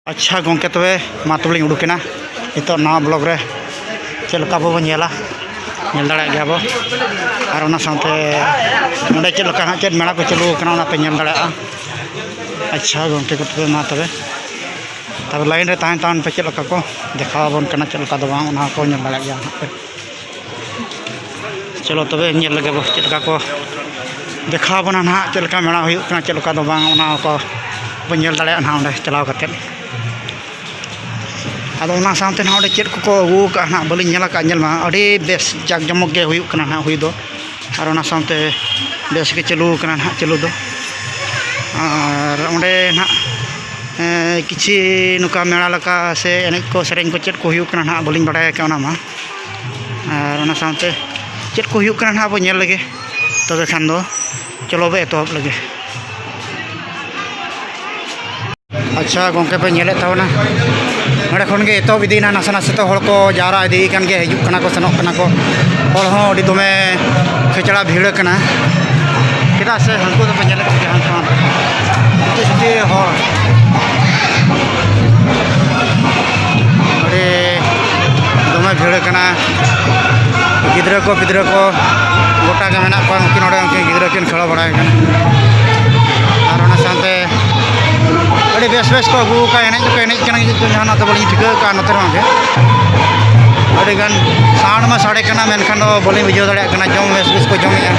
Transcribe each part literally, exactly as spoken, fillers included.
ᱟᱪᱪᱷᱟ ᱜᱚᱢᱠᱮ, ᱛᱚᱵᱮ ᱢᱟ ᱛᱚᱵᱮ ᱞᱤᱧ ᱩᱰᱩᱠᱮᱱᱟ ᱱᱤᱛᱚᱜ ᱱᱟᱣᱟ ᱵᱞᱚᱜ ᱨᱮ᱾ ᱪᱮᱫ ᱞᱮᱠᱟ ᱵᱚ ᱧᱮᱞᱟ, ᱧᱮᱞ ᱫᱟᱲᱮᱭᱟᱜ ᱜᱮᱭᱟ ᱵᱚ᱾ ᱟᱨ ᱚᱱᱟ ᱥᱟᱶᱛᱮ ᱱᱚᱰᱮ ᱪᱮᱫ ᱞᱮᱠᱟ ᱦᱟᱸᱜ ᱪᱮᱫ ᱢᱮᱞᱟ ᱠᱚ ᱪᱟᱹᱞᱩ ᱟᱠᱟᱱᱟ, ᱚᱱᱟ ᱯᱮ ᱧᱮᱞ ᱫᱟᱲᱮᱭᱟᱜᱼᱟ᱾ ᱟᱪᱪᱷᱟ ᱜᱚᱢᱠᱮ ᱠᱚ, ᱛᱚᱵᱮ ᱢᱟ ᱛᱚᱵᱮ, ᱛᱚᱵᱮ ᱞᱟᱭᱤᱱ ᱨᱮ ᱛᱟᱦᱮᱱ ᱛᱟᱵᱚᱱ ᱯᱮ, ᱪᱮᱫ ᱞᱮᱠᱟ ᱠᱚ ᱫᱮᱠᱷᱟᱣ ᱟᱵᱚᱱ ᱠᱟᱱᱟ, ᱪᱮᱫ ᱞᱮᱠᱟ ᱫᱚ ᱵᱟᱝ, ᱚᱱᱟ ᱦᱚᱸᱠᱚ ᱧᱮᱞ ᱫᱟᱲᱮᱭᱟᱜ ᱜᱮᱭᱟ ᱦᱟᱸᱜ ᱯᱮ᱾ ᱪᱚᱞᱚ ᱛᱚᱵᱮ ᱧᱮᱞ ᱞᱮᱜᱮ ᱵᱚ, ᱪᱮᱫ ᱞᱮᱠᱟ ᱠᱚ ᱫᱮᱠᱷᱟᱣ ᱟᱵᱚᱱᱟ ᱱᱟᱦᱟᱜ, ᱪᱮᱫ ᱞᱮᱠᱟ ᱢᱮᱞᱟ ᱦᱩᱭᱩᱜ ᱠᱟᱱᱟ, ᱪᱮᱫ ᱞᱮᱠᱟ ᱫᱚ ᱵᱟᱝ, ᱚᱱᱟ ᱠᱚ ᱵᱚᱱ ᱧᱮᱞ ᱫᱟᱲᱮᱭᱟᱜᱼᱟ ᱱᱟᱦᱟᱜ ᱚᱸᱰᱮ ᱪᱟᱞᱟᱣ ᱠᱟᱛᱮᱫ᱾ ᱟᱫᱚ ᱚᱱᱟ ᱥᱟᱶᱛᱮ ᱱᱟᱦᱟᱜ ᱚᱸᱰᱮ ᱪᱮᱫ ᱠᱚᱠᱚ ᱟᱹᱜᱩ ᱟᱠᱟᱫᱼᱟ ᱱᱟᱦᱟᱜ, ᱵᱟᱹᱞᱤᱧ ᱧᱮᱞ ᱟᱠᱟᱫᱼᱟ, ᱧᱮᱞ ᱢᱟ ᱟᱹᱰᱤ ᱵᱮᱥ ᱡᱟᱠ ᱡᱚᱢᱚᱠ ᱜᱮ ᱦᱩᱭᱩᱜ ᱠᱟᱱᱟ ᱱᱟᱦᱟᱜ ᱦᱩᱭ ᱫᱚ᱾ ᱟᱨ ᱚᱱᱟ ᱥᱟᱶᱛᱮ ᱵᱮᱥ ᱜᱮ ᱪᱟᱹᱞᱩ ᱟᱠᱟᱱᱟ ᱱᱟᱦᱟᱜ ᱪᱟᱹᱞᱩ ᱫᱚ᱾ ᱟᱨ ᱚᱸᱰᱮ ᱱᱟᱦᱟᱜ, ᱮᱸ, ᱠᱤᱪᱷᱤ ᱱᱚᱝᱠᱟ ᱢᱮᱞᱟ ᱞᱮᱠᱟ ᱥᱮ ᱮᱱᱮᱡ ᱠᱚ ᱥᱮᱨᱮᱧ ᱠᱚ ᱪᱮᱫ ᱠᱚ ᱦᱩᱭᱩᱜ ᱠᱟᱱᱟ ᱱᱟᱦᱟᱜ, ᱵᱟᱹᱞᱤᱧ ᱵᱟᱰᱟᱭ ᱟᱠᱟᱫᱼᱟ ᱚᱱᱟ ᱢᱟ᱾ ᱟᱨ ᱚᱱᱟ ᱥᱟᱶᱛᱮ ᱪᱮᱫ ᱠᱚ ᱦᱩᱭᱩᱜ ᱠᱟᱱᱟ ᱱᱟᱦᱟᱜ ᱵᱚ ᱧᱮᱞ ᱞᱮᱜᱮ᱾ ᱛᱚᱵᱮ ᱠᱷᱟᱱ ᱫᱚ ᱪᱚᱞᱚ ᱵᱚ ᱮᱛᱚᱦᱚᱵ ᱞᱮᱜᱮ᱾ ᱟᱪᱪᱷᱟ ᱜᱚᱢᱠᱮ, ᱯᱮ ᱧᱮᱞᱮᱫ ᱛᱟᱵᱚᱱᱟ, ᱱᱚᱸᱰᱮ ᱠᱷᱚᱱ ᱜᱮ ᱮᱛᱚᱦᱚᱵ ᱤᱫᱤᱭᱮᱱᱟ, ᱱᱟᱥᱮ ᱱᱟᱥᱮ ᱛᱮ ᱦᱚᱲ ᱠᱚ ᱡᱟᱣᱨᱟ ᱤᱫᱤᱭ ᱠᱟᱱ ᱜᱮᱭᱟ, ᱦᱤᱡᱩᱜ ᱠᱟᱱᱟ ᱠᱚ, ᱥᱮᱱᱚᱜ ᱠᱟᱱᱟ ᱠᱚ᱾ ᱦᱚᱲ ᱦᱚᱸ ᱟᱹᱰᱤ ᱫᱚᱢᱮ ᱠᱷᱮᱪᱲᱟ ᱵᱷᱤᱲ ᱠᱟᱱᱟ, ᱪᱮᱫᱟᱜ ᱥᱮ ᱦᱟᱹᱱᱠᱩ ᱫᱚᱯᱮ ᱧᱮᱞᱮᱫ ᱠᱚᱜᱮᱭᱟ, ᱦᱟᱱᱠᱩ ᱦᱚᱸ ᱪᱩᱴᱤ ᱪᱩᱴᱤ ᱦᱚᱲ, ᱟᱹᱰᱤ ᱫᱚᱢᱮ ᱵᱷᱤᱲ ᱠᱟᱱᱟ᱾ ᱜᱤᱫᱽᱨᱟᱹ ᱠᱚ, ᱯᱤᱫᱽᱨᱟᱹ ᱠᱚ ᱜᱚᱴᱟ ᱜᱮ ᱢᱮᱱᱟᱜ ᱠᱚᱣᱟ᱾ ᱩᱱᱠᱤᱱ ᱱᱚᱰᱮ ᱩᱱᱠᱤᱱ ᱜᱤᱫᱽᱨᱟᱹ ᱠᱤᱱ ᱠᱷᱮᱞᱳ ᱵᱟᱲᱟᱭ ᱠᱟᱱᱟ᱾ ᱟᱨ ᱚᱱᱟ ᱥᱟᱶᱛᱮ ᱟᱹᱰᱤ ᱵᱮᱥ ᱵᱮᱥ ᱠᱚ ᱟᱹᱜᱩ ᱟᱠᱟᱫᱼᱟ᱾ ᱮᱱᱮᱡ ᱫᱚᱠᱚ ᱮᱱᱮᱡ ᱠᱟᱱᱟ, ᱪᱮᱫ ᱪᱚᱝ ᱡᱟᱦᱟᱱᱟᱜ ᱫᱚ ᱵᱟᱹᱞᱤᱧ ᱴᱷᱤᱠᱟᱹ ᱟᱠᱟᱫᱼᱟ᱾ ᱱᱚᱛᱮ ᱨᱮᱦᱚᱸ ᱜᱮ ᱟᱹᱰᱤᱜᱟᱱ ᱥᱟᱣᱩᱱᱰ ᱢᱟ ᱥᱟᱰᱮ ᱠᱟᱱᱟ, ᱢᱮᱱᱠᱷᱟᱱ ᱫᱚ ᱵᱟᱹᱞᱤᱧ ᱵᱩᱡᱷᱟᱹᱣ ᱫᱟᱲᱮᱭᱟᱜ ᱠᱟᱱᱟ᱾ ᱡᱚᱢ ᱵᱮᱥ ᱵᱮᱥ ᱠᱚ ᱡᱚᱢᱮᱫᱼᱟ᱾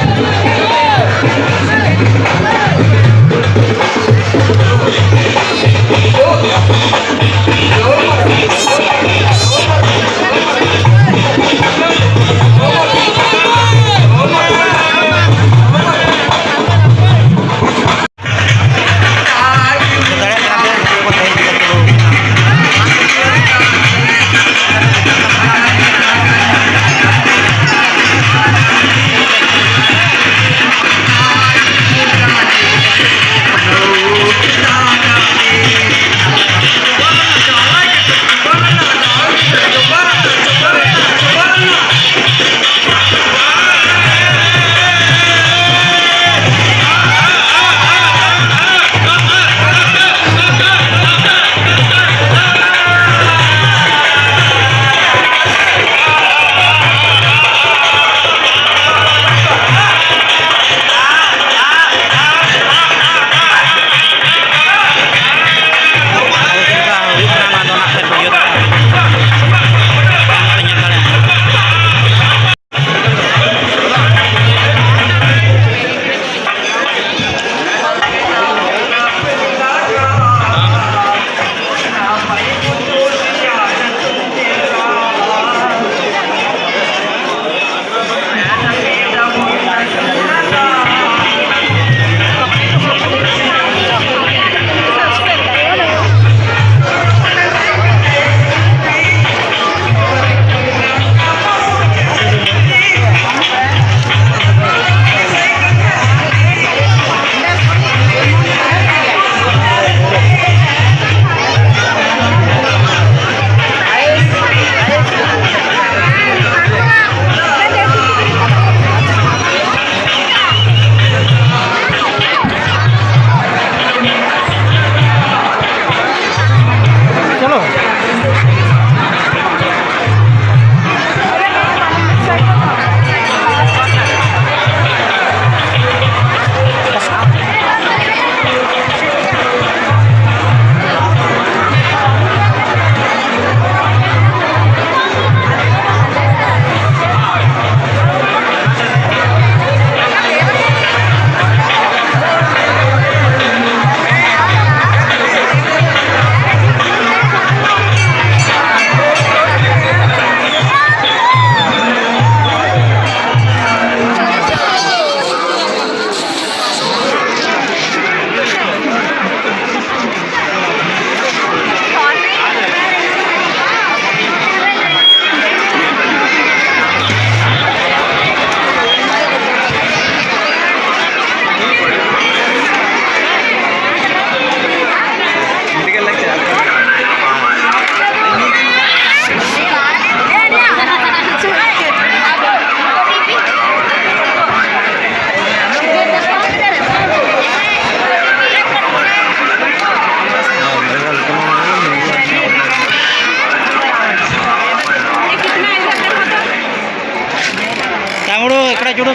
ᱪᱚᱠᱚ᱾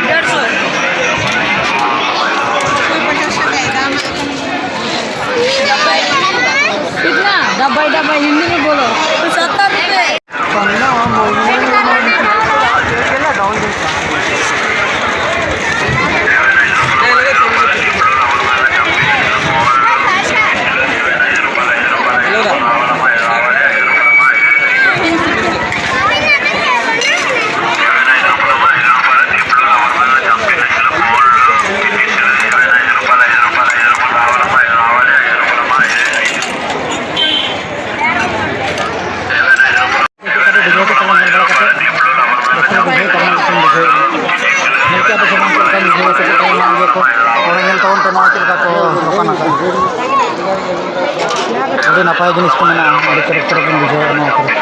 ᱰᱮᱲᱥᱚ᱾ कितना? डब्बा डब्बा हिंदी में बोलो। सत्तर रुपए। ᱠᱟᱹᱴᱤᱡ video ᱠᱚ ᱛᱟᱞᱟᱝ ᱧᱮᱞ ᱵᱟᱲᱟ ᱠᱟᱛᱮ ᱵᱮᱥ ᱧᱚᱜ ᱵᱩᱡᱷᱟᱹᱣ ᱠᱟᱱᱟ, ᱠᱩᱥᱤᱧ ᱵᱩᱡᱷᱟᱹᱣᱮᱫᱼᱟ᱾ ᱧᱮᱞ ᱠᱮᱜᱼᱟ ᱯᱮ ᱥᱮ ᱵᱟᱝ, ᱪᱮᱫ ᱞᱮᱠᱟᱧ ᱵᱩᱡᱷᱟᱹᱣᱟ ᱥᱮ ᱪᱮᱫ ᱞᱮᱠᱟ ᱚᱱᱟ ᱤᱭᱟᱹ ᱠᱚ? ᱚᱸᱰᱮ ᱧᱮᱞ ᱛᱟᱵᱚᱱ ᱯᱮ ᱱᱚᱣᱟ ᱪᱮᱫ ᱞᱮᱠᱟ ᱠᱚ ᱫᱚᱠᱟᱱ ᱟᱠᱟᱫᱼᱟ᱾ ᱟᱹᱰᱤ ᱱᱟᱯᱟᱭ ᱡᱤᱱᱤᱥ ᱠᱚ ᱢᱮᱱᱟᱜᱼᱟ, ᱟᱹᱰᱤ ᱪᱚᱨᱚᱠ ᱪᱚᱨᱚᱠ ᱵᱚᱱ ᱵᱩᱡᱷᱟᱹᱣᱟ ᱱᱚᱣᱟ ᱠᱚᱨᱮ᱾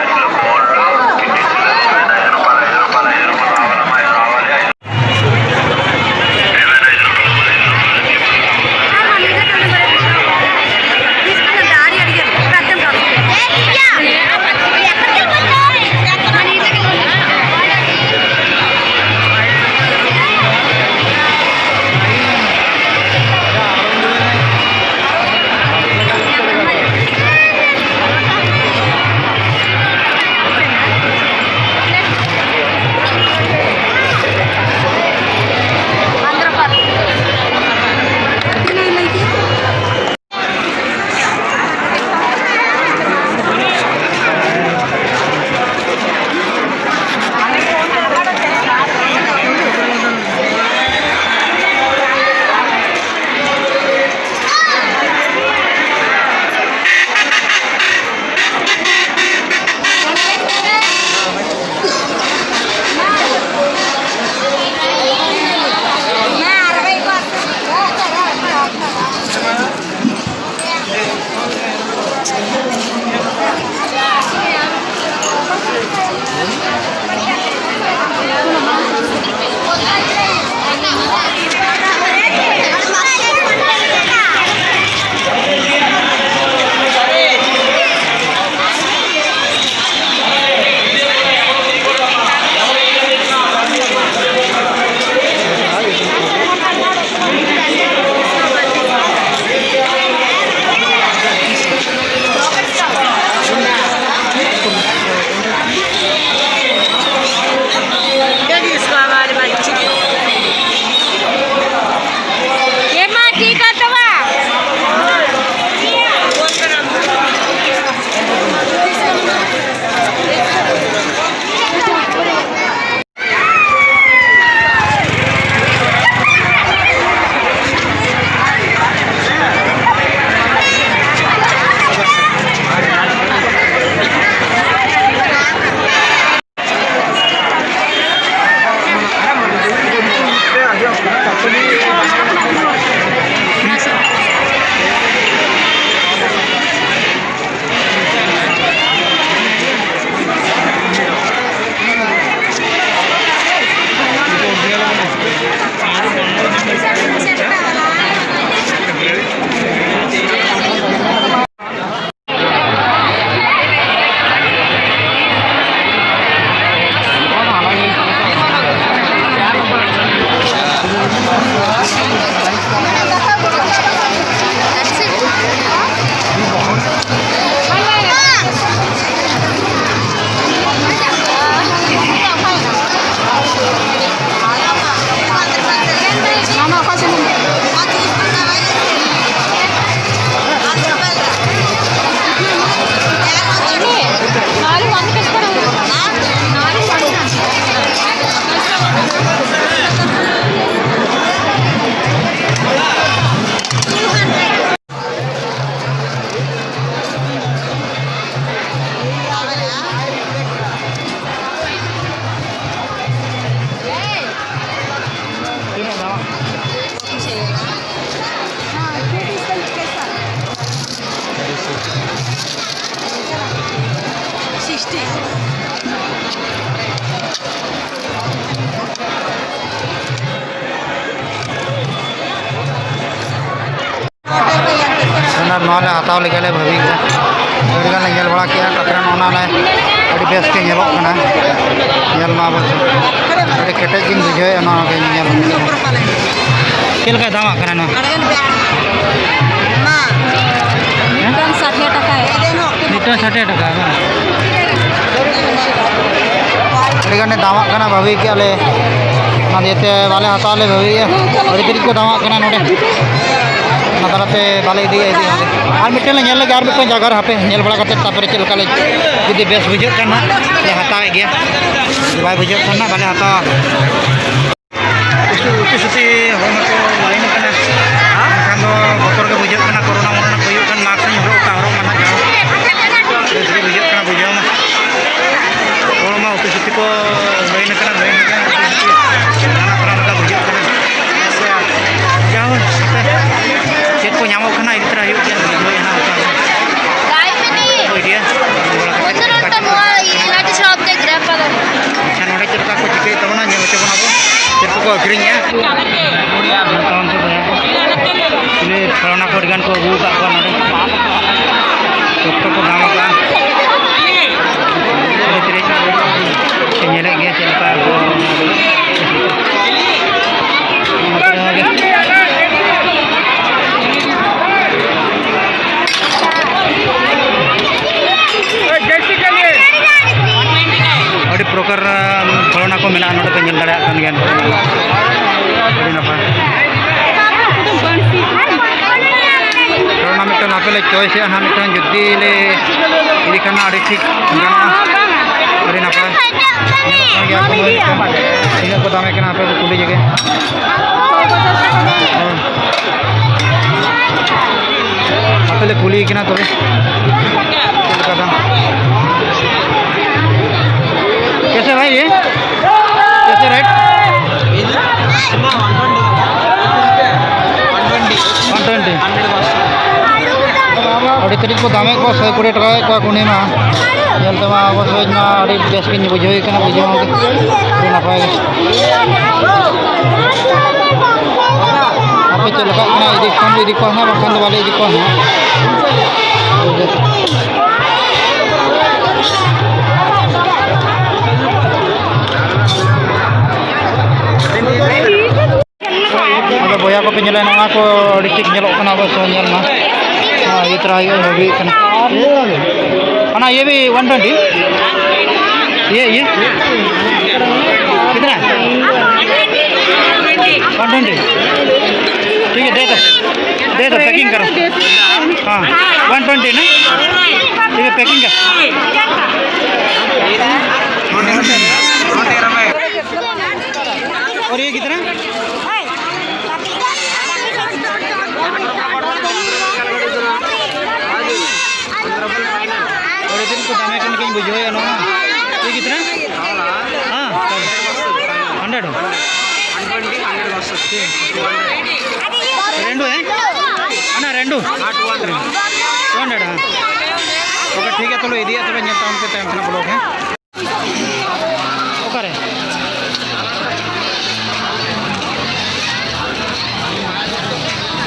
ᱱᱚᱣᱟ ᱞᱮ ᱦᱟᱛᱟᱣ ᱞᱮᱠᱟ ᱞᱮ ᱵᱷᱟᱹᱵᱤᱭᱮᱫᱟ᱾ ᱟᱹᱰᱤ ᱜᱟᱱ ᱞᱮ ᱧᱮᱞ ᱵᱟᱲᱟ ᱠᱮᱜᱼᱟ, ᱛᱟᱨᱯᱚᱨᱮ ᱱᱚᱜᱼᱚ ᱱᱟ ᱞᱮ ᱟᱹᱰᱤ ᱵᱮᱥ ᱜᱮ ᱧᱮᱞᱚᱜ ᱠᱟᱱᱟ᱾ ᱧᱮᱞ ᱢᱟ ᱵᱚᱱ, ᱟᱹᱰᱤ ᱠᱮᱴᱮᱡ ᱜᱤᱧ ᱵᱩᱡᱷᱟᱹᱣᱮᱫᱼᱟ ᱱᱚᱣᱟ ᱜᱮ ᱧᱮᱞ᱾ ᱪᱮᱫ ᱞᱮᱠᱟ ᱫᱟᱢᱟᱜ ᱠᱟᱱᱟ ᱱᱚᱣᱟ? ᱢᱤᱫᱴᱟᱝ ᱥᱟᱴᱷᱮ ᱴᱟᱠᱟ᱾ ᱢᱤᱫᱴᱟᱝ ᱥᱟᱴᱷᱮ ᱴᱟᱠᱟ ᱵᱟᱝ? ᱟᱹᱰᱤ ᱜᱟᱱᱮ ᱫᱟᱢᱟᱜ ᱠᱟᱱᱟ, ᱵᱷᱟᱹᱵᱤ ᱠᱮᱜᱼᱟ ᱞᱮ, ᱚᱱᱟ ᱤᱭᱟᱹᱛᱮ ᱵᱟᱞᱮ ᱦᱟᱛᱟᱣ ᱞᱮ ᱵᱷᱟᱹᱵᱤᱭᱮᱜᱼᱟ᱾ ᱟᱹᱰᱤ ᱛᱮᱫ ᱠᱚ ᱫᱟᱢᱟᱜ ᱠᱟᱱᱟ ᱱᱚᱰᱮ, ᱚᱱᱟ ᱛᱟᱞᱟᱛᱮ ᱵᱟᱞᱮ ᱤᱫᱤᱭᱟ ᱤᱫᱤ ᱦᱚᱸ᱾ ᱟᱨ ᱢᱤᱫᱴᱮᱱ ᱞᱮ ᱧᱮᱞ ᱞᱮᱜᱮ, ᱟᱨ ᱢᱤᱫᱴᱮᱱ ᱡᱟᱭᱜᱟ ᱨᱮ ᱦᱟᱯᱮ ᱧᱮᱞ ᱵᱟᱲᱟ ᱠᱟᱛᱮᱫ, ᱛᱟᱨᱯᱚᱨᱮ ᱪᱮᱫ ᱞᱮᱠᱟ ᱞᱮ, ᱡᱩᱫᱤ ᱵᱮᱥ ᱵᱩᱡᱷᱟᱹᱜ ᱠᱷᱟᱱ ᱦᱟᱸᱜ ᱞᱮ ᱦᱟᱛᱟᱣᱮᱫ ᱜᱮᱭᱟ, ᱡᱩᱫᱤ ᱵᱟᱭ ᱵᱩᱡᱷᱟᱹᱜ ᱠᱷᱟᱱ ᱦᱟᱸᱜ ᱵᱟᱞᱮ ᱦᱟᱛᱟᱣᱟ᱾ ᱩᱛᱩ, ᱩᱛᱩ ᱥᱩᱛᱤ ᱦᱚᱲ ᱢᱟᱠᱚ ᱞᱟᱭᱤᱱ ᱠᱟᱱᱟ, ᱮᱱᱠᱷᱟᱱ ᱫᱚ ᱵᱚᱛᱚᱨ ᱜᱮ ᱵᱩᱡᱷᱟᱹᱜ ᱠᱟᱱᱟ, ᱠᱳᱨᱳᱱᱟ ᱢᱳᱨᱳᱱᱟ ᱠᱚ ᱦᱩᱭᱩᱜ ᱠᱷᱟᱱ ᱢᱟᱥᱠ ᱦᱚᱸᱧ ᱦᱚᱨᱚᱜ ᱠᱟᱜᱼᱟ, ᱦᱚᱨᱚᱜ ᱢᱟ ᱱᱟᱦᱟᱜ ᱡᱟᱦᱟᱸ ᱵᱮᱥ ᱜᱮ ᱵᱩᱡᱷᱟᱹᱜ ᱠᱟᱱᱟ ᱵᱩᱡᱷᱟᱹᱣ ᱢᱟ᱾ ᱦᱚᱲ ᱢᱟ ᱩᱛᱩ ᱥᱩᱛᱤ ᱠᱚ ᱞᱟᱭᱤᱱ ᱠᱟᱱᱟ, ᱞᱟᱭᱤᱱ ᱠᱟᱱᱟ, ᱩᱛᱩ ᱥᱩᱛᱤ ᱫᱟᱬᱟ ᱯᱟᱲᱟ ᱞᱮᱠᱟ ᱵᱩᱡᱷᱟᱹᱜ ᱠᱟᱱᱟ᱾ ᱟᱪᱪᱷᱟ, ᱡᱟᱭᱦᱳᱠ, ᱦᱟᱯᱮ, ᱪᱮᱫ ᱠᱚ ᱧᱟᱢᱚᱜ ᱠᱟᱱᱟ ᱤᱫᱤ ᱛᱚᱨᱟ ᱦᱩᱭᱩᱜ ᱜᱮᱭᱟ, ᱵᱩᱡᱷᱟᱹᱣ ᱦᱟᱸᱜ ᱚᱱᱠᱟ ᱜᱮ᱾ ᱠᱚ ᱤᱫᱤᱭᱟ᱾ ᱟᱪᱪᱷᱟ, ᱱᱚᱰᱮ ᱪᱮᱫ ᱞᱮᱠᱟ ᱠᱚ ᱪᱤᱠᱟᱹᱭᱮᱫ ᱛᱟᱵᱚᱱᱟ, ᱧᱮᱞ ᱦᱚᱪᱚ ᱵᱚᱱᱟ ᱵᱚ᱾ ᱪᱮᱫ ᱠᱚᱠᱚ ᱟᱹᱠᱷᱨᱤᱧᱮᱜᱼᱟ᱾ ᱪᱤᱞᱤ ᱠᱷᱮᱞᱱᱟ ᱠᱚ ᱟᱹᱰᱤ ᱜᱟᱱ ᱠᱚ ᱟᱹᱜᱩ ᱟᱠᱟᱫ ᱠᱚᱣᱟ ᱱᱚᱰᱮ᱾ ᱡᱚᱛᱚ ᱠᱚ ᱫᱟᱢ ᱟᱠᱟᱫᱼᱟ᱾ ᱟᱹᱰᱤ ᱛᱤᱨᱤᱡ ᱧᱮᱞᱮᱫ ᱜᱮᱭᱟ ᱪᱮᱫ ᱞᱮᱠᱟ ᱠᱚ᱾ ᱟᱹᱰᱤ ᱯᱨᱚᱠᱟᱨ ᱠᱷᱮᱞᱱᱟ ᱠᱚ ᱢᱮᱱᱟᱜᱼᱟ ᱱᱚᱰᱮ ᱯᱮ ᱧᱮᱞ ᱫᱟᱲᱮᱭᱟᱜ ᱠᱟᱱ ᱜᱮᱭᱟ᱾ ᱟᱹᱰᱤ ᱱᱟᱯᱟᱭ᱾ ᱠᱷᱮᱞᱱᱟ ᱢᱤᱫᱴᱟᱝ ᱦᱟᱯᱮ ᱞᱮ ᱪᱚᱭᱮᱥᱮᱜᱼᱟ ᱱᱟᱦᱟᱜ, ᱢᱤᱫᱴᱟᱝ ᱡᱩᱫᱤ ᱞᱮ ᱤᱫᱤ ᱠᱷᱟᱱ ᱟᱹᱰᱤ ᱴᱷᱤᱠ ᱜᱟᱱᱚᱜᱼᱟ᱾ ᱟᱹᱰᱤ ᱱᱟᱯᱟᱭ᱾ ᱧᱮᱞᱚᱜ ᱠᱟᱱ ᱜᱮᱭᱟ ᱠᱚ, ᱛᱤᱱᱟᱹᱜ ᱠᱚ ᱫᱟᱢᱮ ᱠᱟᱱᱟ ᱦᱟᱯᱮ ᱠᱚ ᱠᱩᱞᱤ ᱞᱮᱜᱮ᱾ ᱦᱮᱸ᱾ ᱟᱯᱮ ᱞᱮ ᱠᱩᱞᱤ ᱠᱟᱱᱟ ᱛᱚᱵᱮ᱾ ᱪᱮᱫ ᱞᱮᱠᱟ ᱫᱟᱢ? कैसे भाई ये? कैसे रेट? One twenty. ᱟᱹᱰᱤ ᱛᱟᱹᱨᱤᱡ ᱠᱚ ᱫᱟᱢᱮᱫ ᱠᱚᱣᱟ, ᱥᱚᱭ ᱠᱩᱲᱤ ᱴᱟᱠᱟᱭᱮᱫ ᱠᱚᱣᱟ ᱠᱩᱱᱤ ᱢᱟ᱾ ᱧᱮᱞ ᱛᱮᱢᱟ ᱚᱵᱚᱥᱥᱳᱭ ᱢᱟ ᱟᱹᱰᱤ ᱵᱮᱥ ᱜᱤᱧ ᱵᱩᱡᱷᱟᱹᱣᱮᱫ ᱠᱟᱱᱟ, ᱵᱩᱡᱷᱟᱹᱣ ᱦᱚᱸ ᱟᱹᱰᱤ ᱱᱟᱯᱟᱭ ᱜᱮ᱾ ᱟᱯᱮ ᱪᱮᱫ ᱞᱮᱠᱟᱜ ᱠᱟᱱᱟ, ᱤᱫᱤ ᱠᱷᱟᱱ ᱫᱚ ᱤᱫᱤ ᱠᱚᱣᱟ ᱦᱟᱸᱜ, ᱵᱟᱝᱠᱷᱟᱱ ᱫᱚ ᱵᱟᱞᱮ ᱤᱫᱤ ᱠᱚᱣᱟ ᱦᱟᱸᱜ᱾ ᱟᱫᱚ ᱵᱚᱭᱦᱟ ᱠᱚᱯᱮ ᱧᱮᱞᱟ, ᱱᱚᱣᱟ ᱠᱚ ᱟᱹᱰᱤ ᱴᱷᱤᱠ ᱧᱮᱞᱚᱜ ᱠᱟᱱᱟ, ᱚᱵᱚᱥᱥᱳᱭ ᱧᱮᱞ ᱢᱟ᱾ ᱱᱚᱣᱟ ᱤᱫᱤ ᱛᱚᱨᱟ ᱦᱩᱭᱩᱜᱼᱟ, ᱵᱷᱟᱹᱜᱤ ᱠᱟᱱᱟ᱾ ᱚᱱᱟ ᱤᱭᱟᱹ ᱵᱷᱤ ᱚᱱ ᱴᱩᱭᱮᱱᱴᱤ? ये, ये? कितना? One twenty. ठीक है, दे दो, दे दो, पैकिंग करो। हाँ, वन ट्वेंटी ना? ठीक है, पैकिंग कर। और ये कितना? ᱟᱹᱰᱤ ᱫᱤᱱ ᱠᱚ ᱫᱟᱢᱮ ᱠᱟᱱ ᱞᱮᱠᱟᱧ ᱵᱩᱡᱷᱟᱹᱣᱮᱫᱼᱟ ᱱᱚᱣᱟ᱾ ᱪᱮᱫ ᱜᱤᱫᱽᱨᱟᱹ? ᱦᱮᱸ, ᱦᱟᱱᱰᱨᱮᱰ ᱦᱚᱸ᱾ ᱨᱮᱱᱰᱩ, ᱦᱮᱸ? ᱦᱟᱱᱟ ᱨᱮᱱᱰᱩ? ᱴᱩ ᱦᱟᱱᱰᱨᱮᱰ, ᱦᱮᱸ᱾ ᱳᱠᱮ, ᱴᱷᱤᱠ ᱜᱮᱭᱟ, ᱛᱚᱵᱮ ᱤᱫᱤᱭᱟ, ᱛᱚᱵᱮ ᱧᱮᱞ ᱛᱟᱵᱚᱱ ᱯᱮ ᱛᱟᱭᱚᱢ ᱛᱮᱱᱟᱜ ᱵᱞᱚᱜ, ᱦᱮᱸ? ᱚᱠᱟᱨᱮ?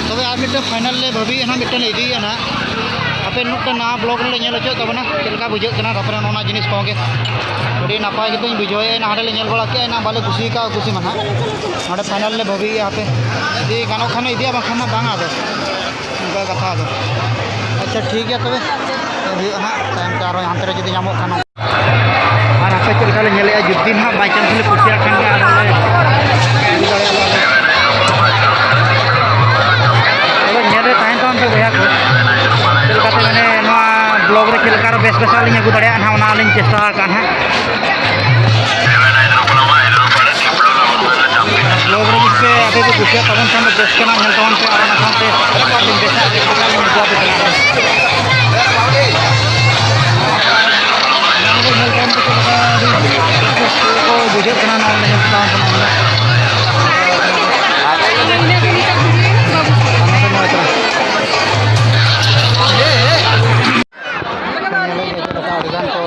ᱛᱚᱵᱮ ᱟᱨ ᱢᱤᱫᱴᱮᱱ ᱯᱷᱟᱭᱱᱟᱞ ᱞᱮ ᱵᱷᱟᱹᱵᱤᱭᱮᱫᱼᱟ ᱱᱟᱦᱟᱜ, ᱢᱤᱫᱴᱮᱱ ᱞᱮ ᱤᱫᱤᱭᱮᱫᱼᱟ ᱱᱟᱦᱟᱜ᱾ ᱦᱟᱯᱮ ᱢᱤᱫᱴᱮᱱ ᱱᱟᱣᱟ ᱵᱞᱚᱜ ᱨᱮᱞᱮ ᱧᱮᱞ ᱦᱚᱪᱚᱭᱮᱫ ᱛᱟᱵᱚᱱᱟ, ᱪᱮᱫ ᱞᱮᱠᱟ ᱵᱩᱡᱷᱟᱹᱜ ᱠᱟᱱᱟ᱾ ᱛᱟᱨᱯᱚᱨᱮ ᱱᱚᱜᱼᱚ ᱱᱚᱣᱟ ᱡᱤᱱᱤᱥ ᱠᱚᱦᱚᱸ ᱜᱮ ᱟᱹᱰᱤ ᱱᱟᱯᱟᱭ ᱜᱮᱛᱚᱧ ᱵᱩᱡᱷᱟᱹᱣᱮᱫᱼᱟ, ᱱᱟᱦᱟᱜ ᱞᱮ ᱧᱮᱞ ᱵᱟᱲᱟ ᱠᱮᱫᱼᱟ, ᱱᱟᱦᱟᱜ ᱵᱟᱞᱮ ᱠᱩᱥᱤ ᱟᱠᱟᱫᱼᱟ ᱠᱩᱥᱤ ᱢᱟ ᱱᱟᱦᱟᱜ᱾ ᱱᱚᱰᱮ ᱯᱷᱟᱭᱱᱟᱞ ᱞᱮ ᱵᱷᱟᱹᱵᱤᱭᱮᱫᱼᱟ, ᱦᱟᱯᱮ ᱡᱩᱫᱤ ᱜᱟᱱᱚᱜ ᱠᱷᱟᱱ ᱤᱫᱤᱭᱟ, ᱵᱟᱝᱠᱷᱟᱱ ᱢᱟ ᱵᱟᱝᱟ ᱟᱫᱚ᱾ ᱚᱱᱠᱟ ᱠᱟᱛᱷᱟ ᱫᱚ᱾ ᱟᱪᱪᱷᱟ, ᱴᱷᱤᱠ ᱜᱮᱭᱟ ᱛᱚᱵᱮ, ᱧᱮᱞ ᱦᱩᱭᱩᱜᱼᱟ ᱦᱟᱸᱜ ᱛᱟᱭᱚᱢ ᱛᱮ ᱟᱨᱦᱚᱸ ᱦᱟᱱᱛᱮ ᱨᱮ ᱡᱩᱫᱤ ᱧᱟᱢᱚᱜ ᱠᱷᱟᱱ᱾ ᱟᱨ ᱦᱟᱯᱮ ᱪᱮᱫ ᱞᱮᱠᱟ ᱞᱮ ᱧᱮᱞᱮᱫᱼᱟ, ᱡᱩᱫᱤ ᱱᱟᱦᱟᱜ by chance ᱞᱮ ᱠᱩᱥᱤᱭᱟᱜ ᱠᱷᱟᱱ ᱜᱮ ᱟᱨᱦᱚᱸ ᱞᱮ ᱤᱫᱤ ᱫᱟᱲᱮᱭᱟᱜᱼᱟ ᱟᱞᱮ᱾ ᱛᱚᱵᱮ ᱧᱮᱞ ᱨᱮ ᱛᱟᱦᱮᱱ ᱛᱟᱵᱚᱱ ᱯᱮ ᱵᱚᱭᱦᱟ ᱠᱚ, ᱪᱮᱫ ᱞᱮᱠᱟᱛᱮ ᱢᱟᱱᱮ ᱱᱚᱣᱟ ᱵᱞᱚᱜ ᱨᱮ ᱪᱮᱫ ᱞᱮᱠᱟ ᱟᱨᱚ ᱵᱮᱥ ᱵᱮᱥᱟᱜ ᱞᱤᱧ ᱟᱹᱜᱩ ᱫᱟᱲᱮᱭᱟᱜᱼᱟ ᱱᱟᱦᱟᱜ, ᱚᱱᱟ ᱞᱤᱧ ᱪᱮᱥᱴᱟ ᱟᱠᱟᱫᱼᱟ ᱱᱟᱦᱟᱜ᱾ ᱵᱞᱚᱜ ᱨᱮ ᱡᱩᱫᱤ ᱯᱮ ᱟᱯᱮ ᱯᱮ ᱠᱩᱥᱤᱭᱟᱜ ᱛᱟᱵᱚᱱ ᱠᱷᱟᱱ ᱫᱚ ᱵᱮᱥ ᱠᱟᱱᱟ, ᱧᱮᱞ ᱛᱟᱵᱚᱱ ᱯᱮ ᱟᱨ ᱚᱱᱟ ᱥᱟᱶᱛᱮ ᱟᱹᱰᱤ ᱵᱮᱥ ᱵᱮᱥ ᱠᱚ ᱧᱮᱞ ᱛᱟᱵᱚᱱ ᱯᱮ᱾ ᱚᱱᱟ ᱠᱚ ᱧᱮᱞ ᱛᱟᱵᱚᱱ ᱯᱮ ᱪᱮᱫ ᱞᱮᱠᱟ ᱟᱹᱰᱤ ᱵᱮᱥ ᱵᱮᱥ ᱠᱚ ᱵᱩᱡᱷᱟᱹᱜ ᱠᱟᱱᱟ ᱱᱚᱣᱟ ᱧᱮᱞ ᱛᱟᱵᱚᱱ ᱯᱮ ᱱᱚᱣᱟ᱾ ᱟᱹᱰᱤᱜᱟᱱ ᱠᱚ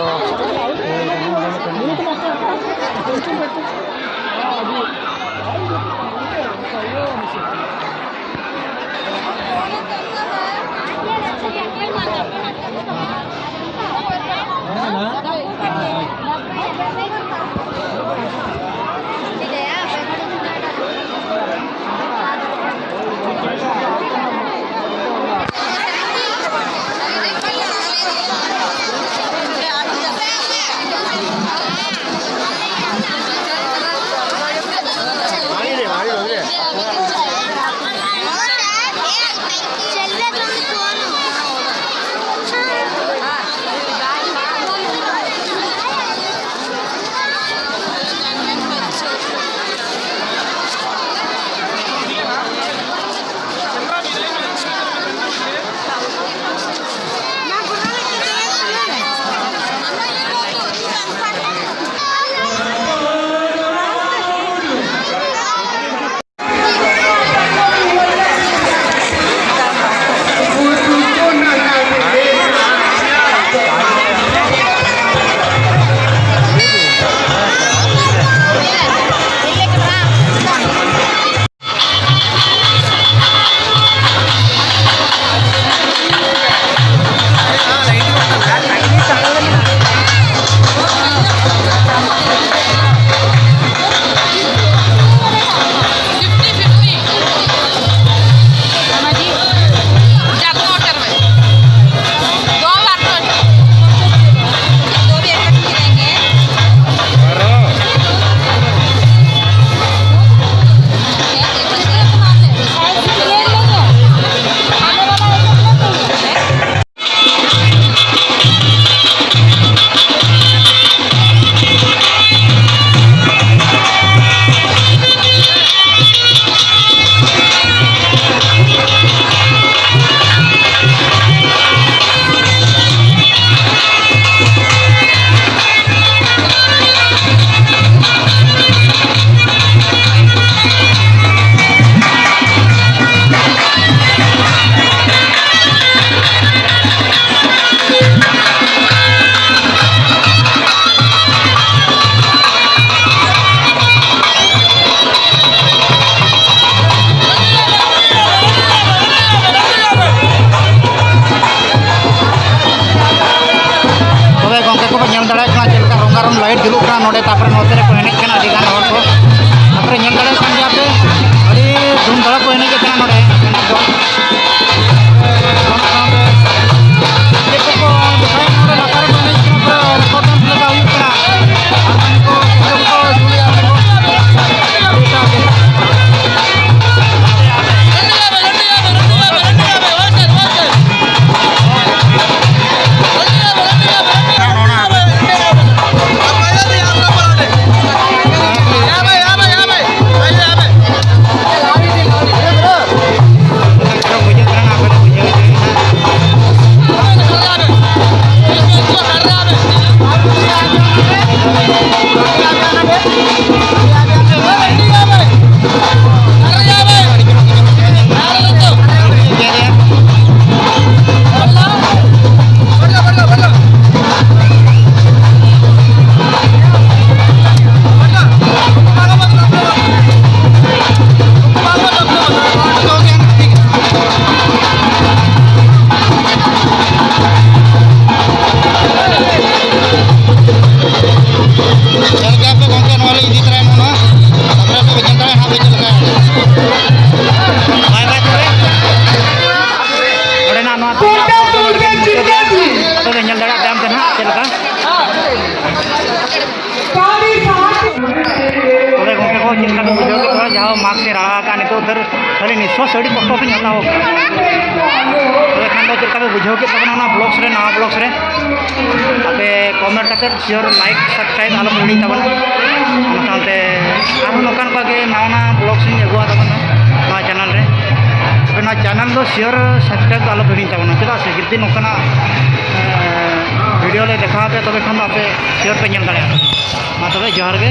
ᱧᱮᱞ ᱫᱟᱲᱮᱭᱟᱜ ᱠᱟᱱ ᱜᱮᱭᱟ ᱯᱮ, ᱟᱹᱰᱤ ᱫᱷᱩᱢᱫᱷᱟᱲᱟ ᱠᱚ ᱮᱱᱮᱡ ᱠᱟᱱᱟ ᱱᱚᱰᱮ ᱮᱱᱮᱡ ᱫᱚ᱾ ᱚᱱᱟ ᱥᱟᱶᱛᱮ ᱪᱮᱫ ᱠᱚᱠᱚ ᱫᱮᱠᱷᱟᱣᱮᱫ ᱱᱚᱰᱮ ᱞᱟᱛᱟᱨ ᱨᱮᱠᱚ ᱮᱱᱮᱡ ᱠᱟᱱᱟ, ᱯᱩᱨᱟᱹ record dance ᱞᱮᱠᱟ ᱦᱩᱭᱩᱜ ᱠᱟᱱᱟ᱾ ᱟᱨ ᱱᱩᱠᱩ ᱠᱚ ᱡᱩᱞᱩᱜ ᱠᱟᱱᱟ ᱠᱚ᱾ ᱪᱮᱫ ᱞᱮᱠᱟ ᱯᱮ ᱜᱚᱢᱠᱮ, ᱱᱚᱣᱟ ᱞᱤᱧ ᱤᱫᱤ ᱛᱚᱨᱟᱭᱟ ᱱᱚᱜᱼᱚ ᱱᱚᱣᱟ᱾ ᱛᱟᱨᱯᱚᱨᱮ ᱯᱮ ᱧᱮᱞ ᱫᱟᱲᱮᱭᱟᱜᱼᱟ ᱦᱟᱸᱜ ᱪᱮᱫ ᱞᱮᱠᱟ᱾ ᱵᱟᱭ ᱵᱟᱭ ᱛᱚᱵᱮ᱾ ᱱᱚᱰᱮᱱᱟᱜ ᱱᱚᱣᱟ ᱛᱮᱦᱮᱧᱟᱜ ᱯᱚᱨᱚᱵᱽ ᱫᱚ ᱱᱚᱰᱮ ᱜᱮ ᱢᱩᱪᱟᱹᱫ ᱮᱱᱟ᱾ ᱟᱯᱮ ᱯᱮ ᱧᱮᱞ ᱫᱟᱲᱮᱭᱟᱜ ᱛᱟᱭᱚᱢ ᱛᱮ ᱱᱟᱦᱟᱜ ᱪᱮᱫ ᱞᱮᱠᱟ᱾ ᱛᱚᱵᱮ ᱜᱚᱢᱠᱮ ᱠᱚ ᱪᱮᱫ ᱞᱮᱠᱟ ᱯᱮ ᱵᱩᱡᱷᱟᱹᱣ ᱠᱮᱫ ᱠᱚᱣᱟ? ᱡᱟᱦᱟᱸ ᱢᱟᱜᱽ ᱥᱮ ᱨᱟᱲᱟ ᱟᱠᱟᱱ ᱱᱤᱛᱚᱜ ᱩᱛᱟᱹᱨ ᱠᱷᱟᱹᱞᱤ ᱱᱤᱥᱥᱚ ᱥᱟᱹᱲᱤ ᱠᱚᱥᱴᱚ ᱯᱮ ᱦᱟᱛᱟᱣ ᱠᱟᱫᱟ᱾ ᱛᱚᱵᱮ ᱠᱷᱟᱱ ᱫᱚ ᱪᱮᱫ ᱞᱮᱠᱟ ᱯᱮ ᱵᱩᱡᱷᱟᱹᱣ ᱠᱮᱫ ᱛᱟᱵᱚᱱᱟ ᱚᱱᱟ vlogs ᱨᱮ, ᱱᱟᱣᱟ vlogs ᱨᱮ? ᱟᱯᱮ comment ᱠᱟᱛᱮ share, like, subscribe ᱟᱞᱚ ᱯᱮ ᱦᱤᱲᱤᱧ ᱛᱟᱵᱚᱱᱟ᱾ ᱚᱱᱟ ᱥᱟᱶᱛᱮ ᱟᱨᱦᱚᱸ ᱱᱚᱝᱠᱟᱱ ᱠᱚ ᱜᱮ ᱱᱟᱣᱟ ᱱᱟᱣᱟ vlogs ᱤᱧ ᱟᱹᱜᱩᱣᱟ ᱛᱟᱵᱚᱱᱟ ᱱᱚᱣᱟ channel ᱨᱮ᱾ ᱟᱯᱮ ᱱᱚᱣᱟ channel ᱫᱚ share, subscribe ᱫᱚ ᱟᱞᱚ ᱯᱮ ᱦᱤᱲᱤᱧ ᱛᱟᱵᱚᱱᱟ, ᱪᱮᱫᱟᱜ ᱥᱮ ᱡᱩᱫᱤ ᱱᱚᱝᱠᱟᱱᱟᱜ, ᱮᱸ, video ᱞᱮ ᱫᱮᱠᱷᱟᱣ ᱟᱯᱮᱭᱟ ᱛᱚᱵᱮ ᱠᱷᱟᱱ ᱫᱚ ᱟᱯᱮ share ᱯᱮ ᱧᱮᱞ ᱫᱟᱲᱮᱭᱟᱜᱼᱟ᱾ ᱢᱟ ᱛᱚᱵᱮ ᱡᱚᱦᱟᱨ ᱜᱮ᱾